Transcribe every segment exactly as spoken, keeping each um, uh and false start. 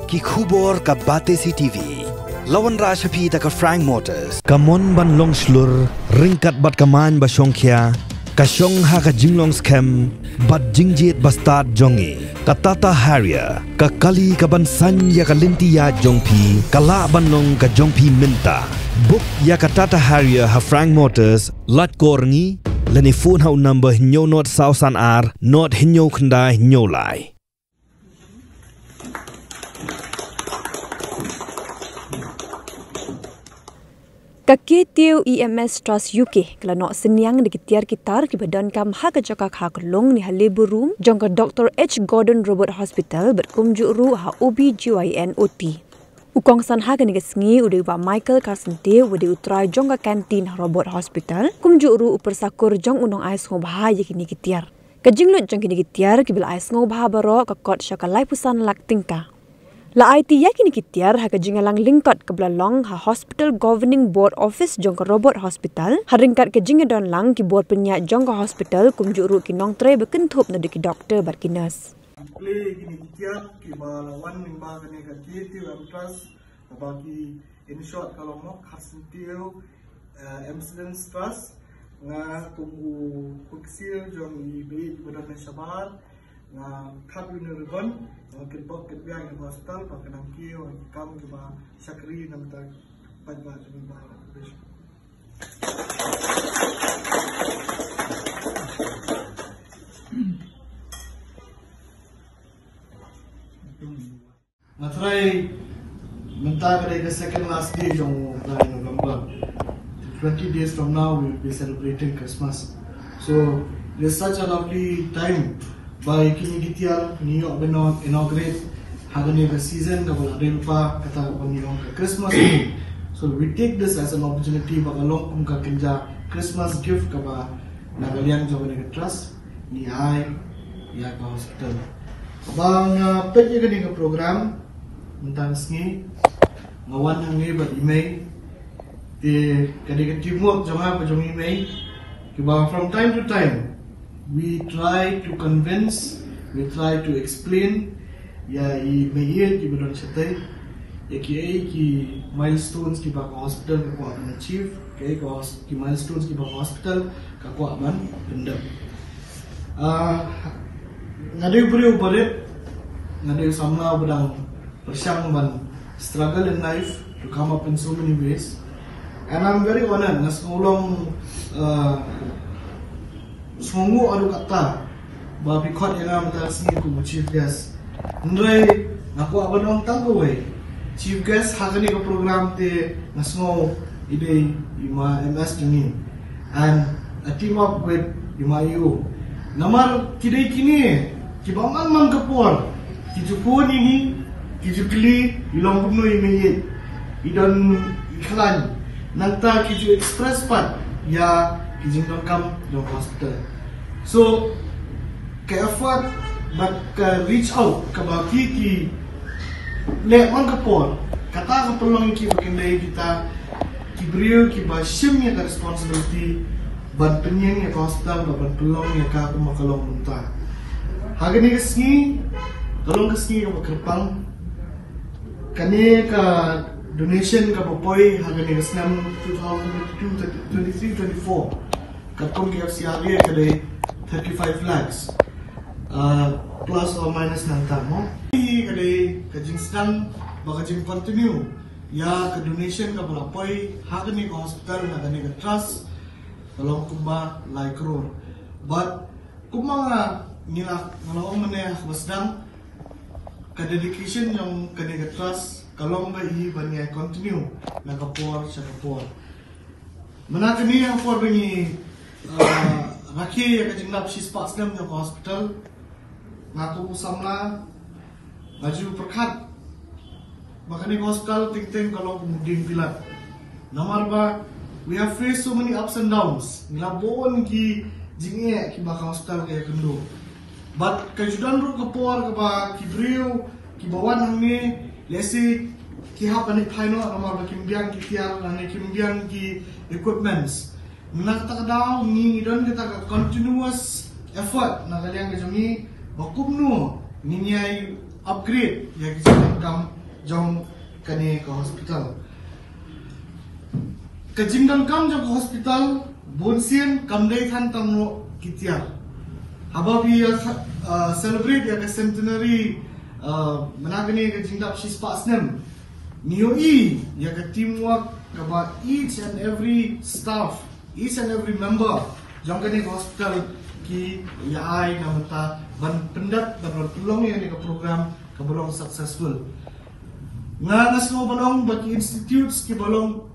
Ki khubor ka Batesi T V. La wanrah sha phi da ka Frank Motors. Ka mon ban long shlur, ryngkat bad ka main ba shongkhia, ka shong ha ka jinglong skhem bad jingjied ba stad jong ngi. Ka Tata Harrier, ka kali ka ban saiñ ïa ka lynti ïaid jong phi, ka lah ban long ka jong phi mynta. Book ïa ka Tata Harrier ha Frank Motors, lait kor ngi, lane phone ha u number hynñiew nod saw san ar, nod hynñiew khyndai hynñiew lai. Ka K T U E M S Trust U K ka la noh synñiang da ki tiar ki tar kiba donkam ha ka jaka kha ka lung ne ha labour room jong ka Doctor H Gordon Roberts Hospital bad kumjuh ruh ha O B G Y N O T. U kongsan ha kane ka sngi u dei u Bah Michael Kharsyntiew, u dei u trai jong ka canteen ha Roberts Hospital, kumjuh ruh u pyrsa kur jong u nongai sngewbha ïa kine ki tiar. Ka jinglut jong kine ki tiar kiba la ai sngewbha baroh ka kot sha ka laiphew san lak tyngka. La aiti ïa kine ki tiar ha ka jingïalang lyngkot kaba la long ha Hospital Governing Board Office jong ka Roberts Hospital, ha ryngkat ka jingïadon lang ki bor pynïaid jong ka hospital, kumjuh ruh ki nongtrei ba kynthup naduh ki doktor bad ki nurse. Plie ïa kine ki tiar kiba la wan lyngba kane ka K T U E M S Trust, kaba ki, in short, ka long mo Kharsyntiew, eh, M S Trust. Nga kum u Khuid Ksil jong i baieit ba don na shabar, nga khap ïa une u ribbon, nga kitbok kitbiang ïa ka hospital ba kan nang kiew ha ki kam kiba shakri na ka bynta ka paidbah jong ngi baroh. Nga tharai mynta ka dei ka second last day jong u bnai November. Twenty days from now, we will be celebrating Christmas. So, it is such a lovely time ba ïa kine ki tiar ngi ïoh ban inaugurate ha kane ka season kaba la dei lypa, kata kaba ngi ong ka Christmas. So, we take this as an opportunity ba ka long kum ka kynja Christmas gift kaba na ka liang jong kane ka trust ngi ai ïa ka hospital. Ba nga peit ïa kane ka program mynta ka sngi, nga wan hangne bad i mei, te ka dei ka teamwork jong nga bad jong i mei, kiba from time to time we try to convince, we try to explain ïa i meiieit kiba don shatei ïa kiei ki milestones kiba ka hospital ka kwah ban achieve, kiei ka hos-, ki milestones kiba ka hospital ka kwah ban pyndep. Ah, nga dei u briew ba rit, nga dei u samla uba dang pyrshang ban struggle in life to come up in so many ways. And I'm very honored, nga sngew long, uh, sngewnguh haduh katta ba phi khot ïa nga mynta ka sngi kum u chief guest. Hynrei nga kwah ban ong tang kawei, chief guest ha kane ka program te nga sngew i dei i ma M S jong ngi. And I team up with i ma E O. Namar ki dei kine kiba man man ka por ki ju phone ïa ngi, ki ju kylli i long kumno i meiieit, i don i khlaiñ, nangta ki ju express pat ïa ki jingdonkam jong hospital. So ka effort bad ka reach out kaba ki, ki leh man ka por, kata ka pynlong ïa ki ba kin dei kita ki briew kiba shim ïa ka responsibility ban pynïeng ïa ka hospital bad ban pynlong ïa ka kumba ka long mynta. Ha kane ka sngi ka long ka sngi kaba kyrpang. Kane ka donation kaba poi ha kane ka snem two thousand twenty-two, twenty-three, twenty-four, katkum ka F C R A ka dei thirty-five lakhs, uh, plus or minus nangta mo. Ka dei ka jingsdang ba ka jing continue ïa ka donation kaba la poi ha kane ka hospital na kane ka trust ka long kumba lai klur. But kumba nga, ngi la, nga la ong mynne ha kaba sdang, ka dedication jong kane ka trust ka long ba i ban ïai continue na ka por sha ka por. Mynta kane ha ka por ba ngi, uh, rakhe ïa ka jinglap shispah snem jong ka hospital, nga kum u samla nga ju pyrkhat ba kane ka hospital teng teng ka long kum u dieng bilat. Namar ba we have faced so many ups and downs. Ngi la bun ki jingeh kiba ka hospital ka ïakynduh. But ka ju don ruh ka por kaba ki briew kiba wan hangne, lehse ki hap ban ïaid phai noh namar ba kim biang ki tiar lane kim biang ki equipments. Na kata ka daw ngi, ngi don kata ka continuous effort na ka liang ka jong ngi ba kumno ngin ïai upgrade ïa ki jingdonkam jong kane ka hospital. Ka jingdonkam jong ka hospital bun sien kam dei than tang ruh ki tiar. Haba phi ïa kha- uh, celebrate ïa ka centenary, uh, mynta kane ka jingdap shispah snem, ngi ïohi ïa ka teamwork kaba each and every staff, each and every member jong kane ka hospital ki ïa ai na mynta ban pyndep, ban pynlong ïa kane ka program kaba long successful. Nga nga sngew ba long ba ki institutes kiba long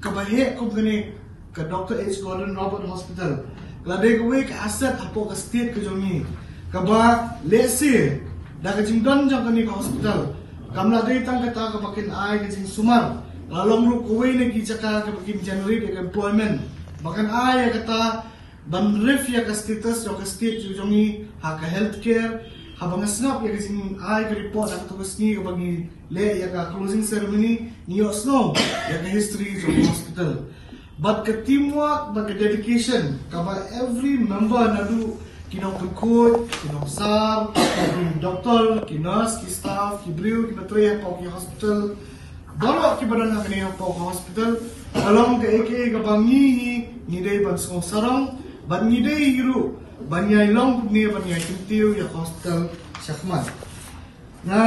kaba heh kum kane ka Doctor H Gordon Roberts Hospital ka la dei kawei ka asset hapoh ka state ka jong ngi, kaba lehse da ka jingdon jong kane ka hospital kam la dei tang kata kaba kin ai ka jingsumar, la long ruh kawei na ki jaka kaba kin generate ïa ka employment, ba kan ai ïa kata ban ref ïa ka status jong ka state jong ngi ha ka healthcare. Haba nga sngap ïa ka jingai ka report ha kato ka sngi kaba ngi leh ïa ka closing ceremony, ngi ïohsngew ïa ka history jong ka hospital. Bad ka teamwork bad ka dedication kaba every member, naduh ki nongkynroi, ki nongsar, ki doktor, ki nurse, ki staff, ki briew kiba trei hapoh ki hospital, baroh kiba don ha kane hapoh ka hospital, ka long kaei kaei kaba ngi hi ngi dei ban sngew sarong bad ngi dei hi ruh ban ïai long kumne, ban ïai kyntiew ïa ka hospital shakhmat. Na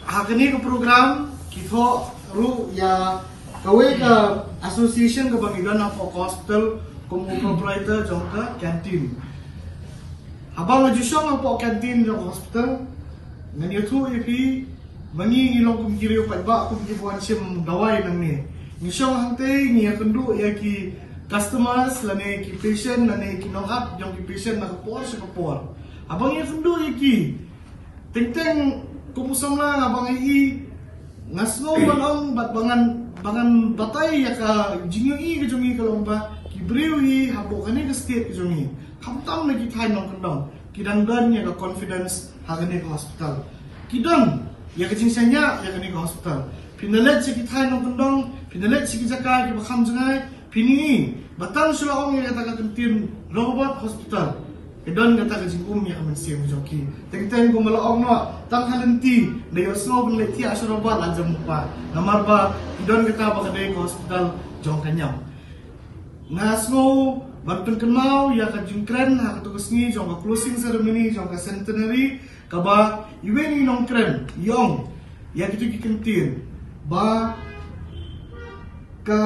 ha kane ka program ki thoh ruh ïa kawei ka association kaba ngi don hapoh ka hospital kum u proprietor jong ka canteen. Haba nga ju shong hapoh canteen jong ka hospital, ngan ïathuh ïa phi, ma ngi ngi long kum ki riew paidbah, kum kiba wan shim dawai nangne. Ngi shong hangtei, ngi ïakynduh ïa ki customers lane ki patient lane ki nongat jong ki patient na ka por sha ka por. Haba ngi ïakynduh ïa ki, teng teng kum u samla nga, ba nga i, nga sngew ban ong bad ba ngan, ba ngan batai ïa ka jingïohi ka jong ngi ka long ba ki briew hi hapoh kane ka state ka jong ngi, khamtam na ki thaiñ nongkyndong, ki dang don ïa ka confidence ha kane ka hospital. Ki don ïa ka jingshaniah ïa kane ka hospital. Phin da leit sha ki thaiñ nongkyndong, phin da leit sha ki jaka kiba kham jngai, phin i ba tang shu la ong ïa kata ka kyntien Rehoboth Hospital, ka don kata ka jingum ïa ka mynsiem jong ki. Teng teng kumba la ong noh, tang ha lynti da ïohsngew ban leit thiah sha Rehoboth la jong pa. Namar ba ki don kata ba ka dei ka hospital jong ka niam. Nga sngew ban pynkynmaw ïa ka jingkren ha kato ka sngi jong ka closing ceremony jong ka centenary, kaba iwei na i nongkren i ong ïa kito ki kyntien ba ka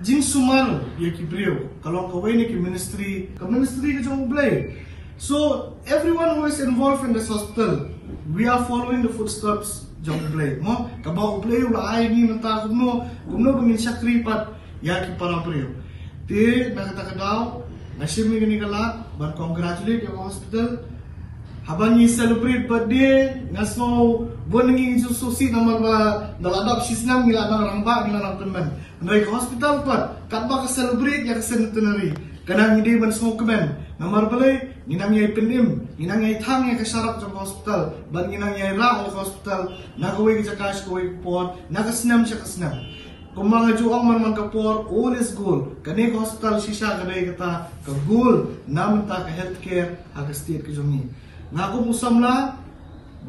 jingsumar ïa ki briew ka long kawei na ki ministry, ka ministry ka jong U Blei. So everyone who is involved in this hospital, we are following the footsteps jong U Blei. Mo, kaba U Blei u la ai ngi mynta, kumno kumno ba ngin shakri pat ïa ki para briew. Te na kata ka daw nga shim ïa kane ka lad ban congratulate ïa ka hospital. Haba ngi celebrate birthday, nga sngew bun ngi ju sngewsih namar ba da la dap shi snem ngi la nang rangbah, ngi la nang pynmih. Hynrei ka hospital pat katba ka celebrate ïa ka centenary, ka nang ngi dei ban sngewkmen. Namar balei? Ngi nang ïai pynim, ngi nang ïai thang ïa ka sharak jong ka hospital bad ngi nang ïai rah ïa ka hospital na kawei ka jaka sha kawei ka por, na ka snem sha ka snem. Kumba nga ju ong man man ka por, old is gold. Kane ka hospital shisha ka dei kata ka gold na mynta ka healthcare ha ka state ka jong ngi. Nga kum u samla,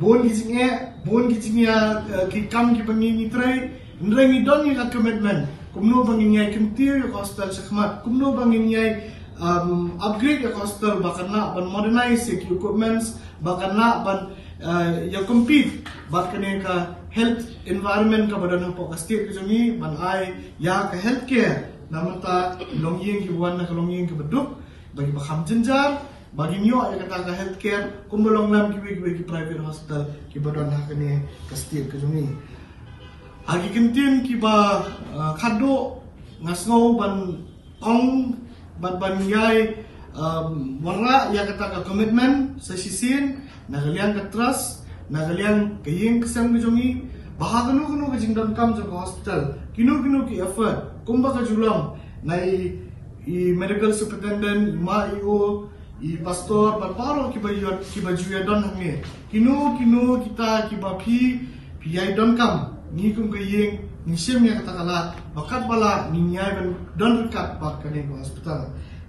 bun ki jingeh, bun ki jingeh, eh, ki kam kiba ngi ngi trei, hynrei ngi don ïa ka commitment kumno ba ngin ïai kyntiew ïa ka hospital shakhmat, kumno ba ngin ïai, um, upgrade ïa ka hospital ba kan lah ban modernize ïa ki equipments, ba kan lah ban, eh, ïa compete bad kane ka health environment kaba don hapoh ka state ka jong ngi, ban ai ïa ka healthcare na mynta longïing kiba wan na ka longïing kaba duk, ba kiba kham jynjar, ba kin ïoh ïa kata ka healthcare kumba long lem kiwei kiwei ki private hospital kiba don ha kane ka state ka jong ngi. Ha ki kyntien kiba, ah, khatduh, nga sngew ban ong bad ban ïai, um, wanrah ïa kata ka commitment sa shisien na ka liang ka trust, na ka liang ka ïing ka sem ka jong ngi, ba ha kano kano ka jingdonkam jong ka hospital, kino kino ki effort, kumba ka ju long na i, i medical superintendent, i ma E O, i pastor bad baroh kiba ïa, kiba ju ïa don hangne. Kino kino kita kiba phi, phi ïai donkam, ngi kum ka ïing ngi shim ïa kata ka lad ba katba lah ngin ïai ban don ryngkat bad kane ka hospital.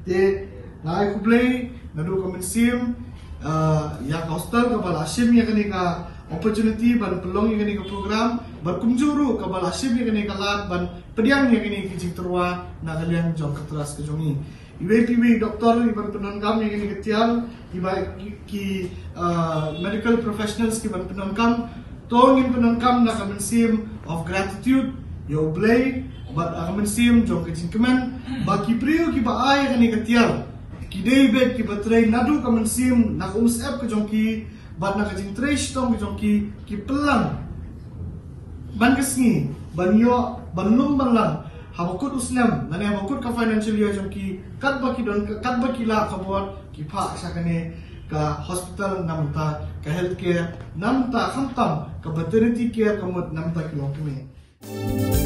Te nga ai khublei naduh ka mynsiem, ah, ïa ka hospital kaba la shim ïa kane ka opportunity ban pynlong ïa kane ka program, bad kumjuh ruh kaba la shim ïa kane ka lad ban pdiang ïa kane ka jingtyrwa na ka liang jong ka trust ka jong ngi. Iwei pa iwei i doktor i ban pyndonkam ïa kane ka tiar, iba ki, ki, uh, medical professionals ki ban pyndonkam, to ngin pyndonkam na ka mynsiem of gratitude ïa U Blei, bad na ka mynsiem jong ka jingkmen ba ki briew kiba ai ïa kane ka tiar ki dei beit kiba trei naduh ka mynsiem na ka umsyep ka jong ki, bad na ka jingtrei shitom ka jong ki, ki pynlang ban ka sngi, ban ïoh, ban lum ban lang haba kut u snem lane haba kut ka financial year jong ki, katba ki don, katba ki lah ka bor, ki phah sha kane ka hospital na bynta ka healthcare, na bynta khamtam ka maternity care, ka mut na bynta ki longkmie.